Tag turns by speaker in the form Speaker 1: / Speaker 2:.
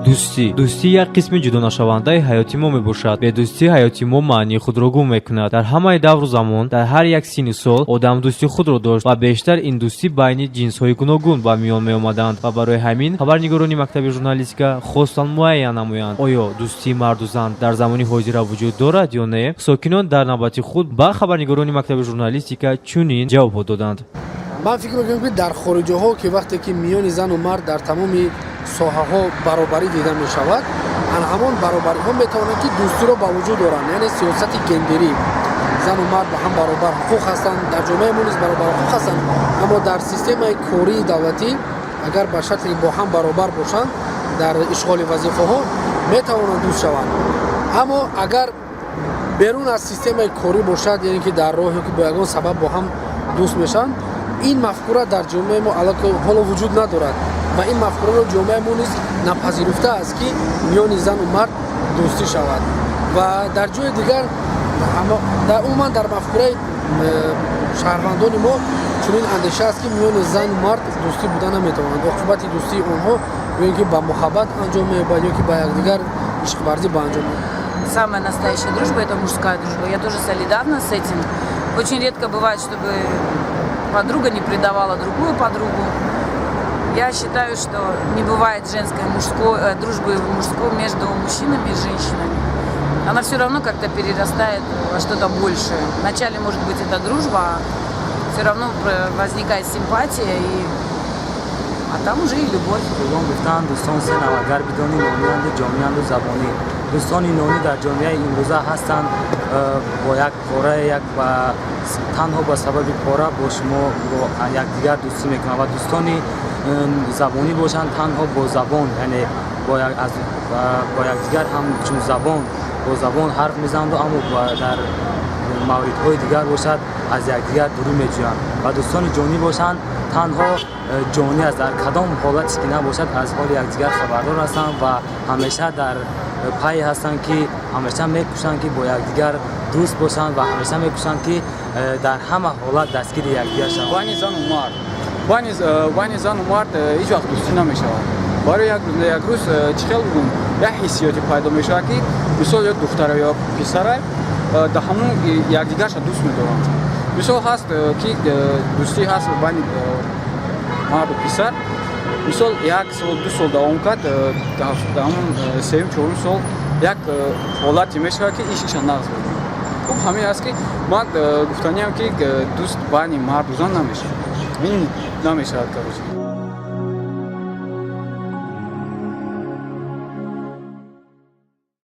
Speaker 1: Дӯстӣ. Дӯстӣ як қисми ҷудонашавандаи ҳаёти мо мебошад. Бедӯстӣ ҳаёти мо маънии худро гум мекунад. Дар ҳамаи давру замон, дар ҳар як синну сол одам дӯсти худро дошт ва бештар ин дӯстӣ байни ҷинсҳои гуногун ба миён меомаданд. Ва барои ҳамин хабарнигорони мактаби журналистика хостанд муайян намоянд, оё дӯстии марду зан дар замони ҳозира вуҷуд дорад ё не. Сокинон дар навбати худ ба хабарнигорони мактаби журналистика чунин ҷавобҳо доданд.
Speaker 2: Ман фикр мекунам, ки дар хориҷаҳо, ки вақте ки миёни зану мард дар тамоми соҳаҳо баробарӣ дида мешавад, ан ҳамон баробариҳо метавонанд, ки дӯстиро ба вуҷуд оранд, яъне сиёсати гендерӣ, зану мард ба ҳам баробар ҳуқуқ ҳастанд. Дар ҷомеаи мо низ баробар ҳуқуқ ҳастанд, аммо дар системаи кории давлатӣ агар ба шарте бо ҳам баробар бошанд дар ишғоли вазифаҳо, метавонанд дӯст шаванд. Аммо агар берун аз системаи корӣ бошад, яъне ки дар роҳе ки бо ягон сабаб бо ҳам дӯст мешаванд, ин мафкура дар ҷомеаи мо ҳоло вуҷуд надорад ва ин мафкураро ҷомеаи мо низ напазируфтааст, ки миёни зану мард дӯстӣ шавад. Ва дар ҷои дигар, умуман дар мафкураи шаҳрвандони мо чунин андеша аст, ки миёни зану мард дӯстӣ буда наметавонад. Оқибати дӯстии онҳо ё ин ки ба муҳаббат анҷом меёбад, ё ки ба якдигар ишқварзӣ ба анҷом.
Speaker 3: Самая настоящая дружба – это мужская дружба. Я тоже солидарна с этим. Очень редко бывает, чтобы подруга не предавала другую подругу. Я считаю, что не бывает женской, мужской дружбы мужской между мужчинами и женщинами. Она все равно как-то перерастает во что-то большее. Вначале, может быть, это дружба, а все равно возникает симпатия, и а там уже и любовь.
Speaker 4: Бузургон гуфтаанд: дӯстон се навъ, агар бидонӣ: нонианду, ҷомианду, забонӣ. Дӯстони нонӣ дар ҷомеаи имрӯза ҳастанд, бо як пора, як ба танҳо ба сабаби пора бо шумо, бо якдигар дӯстӣ мекунанд ва дӯстони забонӣ бошанд, танҳо бо забон, яъне бо якдигар ҳам чун забон, бо забон ҳарф мезананду, аммо дар мавридҳои дигар бошад, аз якдигар дурӣ меҷӯянд. Ва дӯстони ҷонӣ бошанд, танҳо ҷонӣ аст, дар кадом ҳолате ки набошад, аз ҳоли якдигар хабардор ҳастанд ва ҳамеша дар пайе ҳастанд, ки ҳамеша мекӯшанд, ки бо якдигар дӯст бошанд ва ҳамеша мекӯшанд, ки дар ҳама ҳолат дастгири якдигар шаванд.
Speaker 5: Байни зану мард, байни зану мард ҳеҷ вақт дӯстӣ намешавад. Барои як рӯз, як рӯз, чӣ хел бигӯм, як ҳиссиёте пайдо мешавад, ки мисол ё духтара ё писара дар ҳамун якдигарша дӯст медоранд. Мисол ҳаст, ки дӯстӣ ҳаст байни марду писар, мисол як сол, 2 сол давом кард, дар ҳамун сеюм, чорум сол як ҳолате мешавад, ки иш иша нағз мебинад. Хуб, ҳамин аст, ки ман гуфтаниам, ки дӯст байни марду зан намешавад, ин намешавад, короче.